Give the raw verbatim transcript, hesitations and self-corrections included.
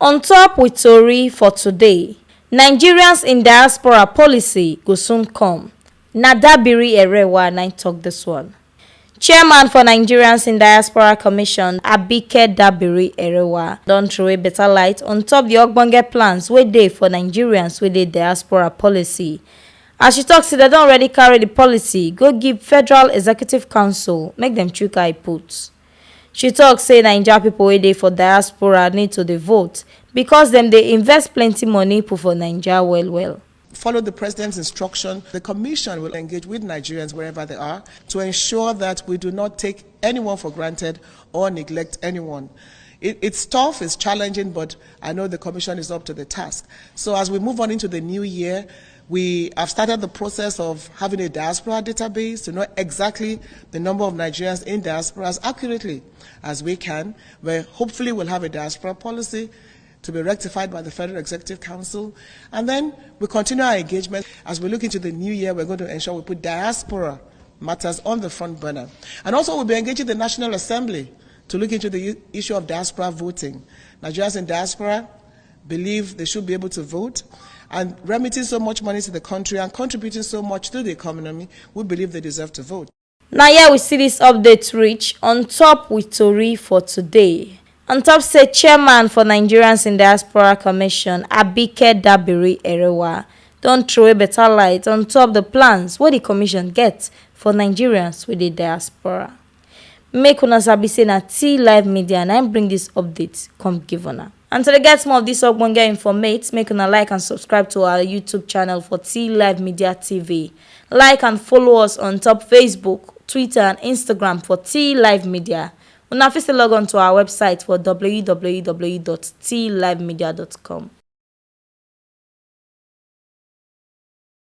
On top with tori for today, Nigerians in diaspora policy go soon come. Na Dabiri Erewa na im talk this one. Chairman for Nigerians in Diaspora Commission, Abike Dabiri Erewa, don throway better light on top the ogbonge plans wey dey for Nigerians wey dey diaspora policy. As she talk say dem don already carry the policy go give Federal Executive Council make dem chook eye put. She talk say Naija people wey dey for diaspora need to dey vote because dem dey invest plenty money put for Naija well well. Follow the president's instruction. The commission will engage with Nigerians wherever they are to ensure that we do not take anyone for granted or neglect anyone. It, it's tough, it's challenging, but I know the commission is up to the task. So as we move on into the new year, we have started the process of having a diaspora database to know exactly the number of Nigerians in diaspora as accurately as we can, where hopefully we'll have a diaspora policy to be rectified by the Federal Executive Council. And then we continue our engagement. As we look into the new year, we're going to ensure we put diaspora matters on the front burner. And also, we'll be engaging the National Assembly to look into the issue of diaspora voting. Nigerians in diaspora believe they should be able to vote. And remitting so much money to the country and contributing so much to the economy, we believe they deserve to vote. Na here we see this update reach on top with tori for today. On top say chairman for Nigerians in Diaspora Commission, Abike Dabiri Erewa, don throway better light on top the plans wey the commission get for Nigerians wey dey diaspora. Make una sabi say na T Live Media na im bring this update come give una. And to dey get more of this ogbonge informate, make una like and subscribe to our YouTube channel for T Live Media T V. Like and follow us on top Facebook, Twitter and Instagram for T Live Media. Una fit still log on to our website for w w w dot t live media dot com.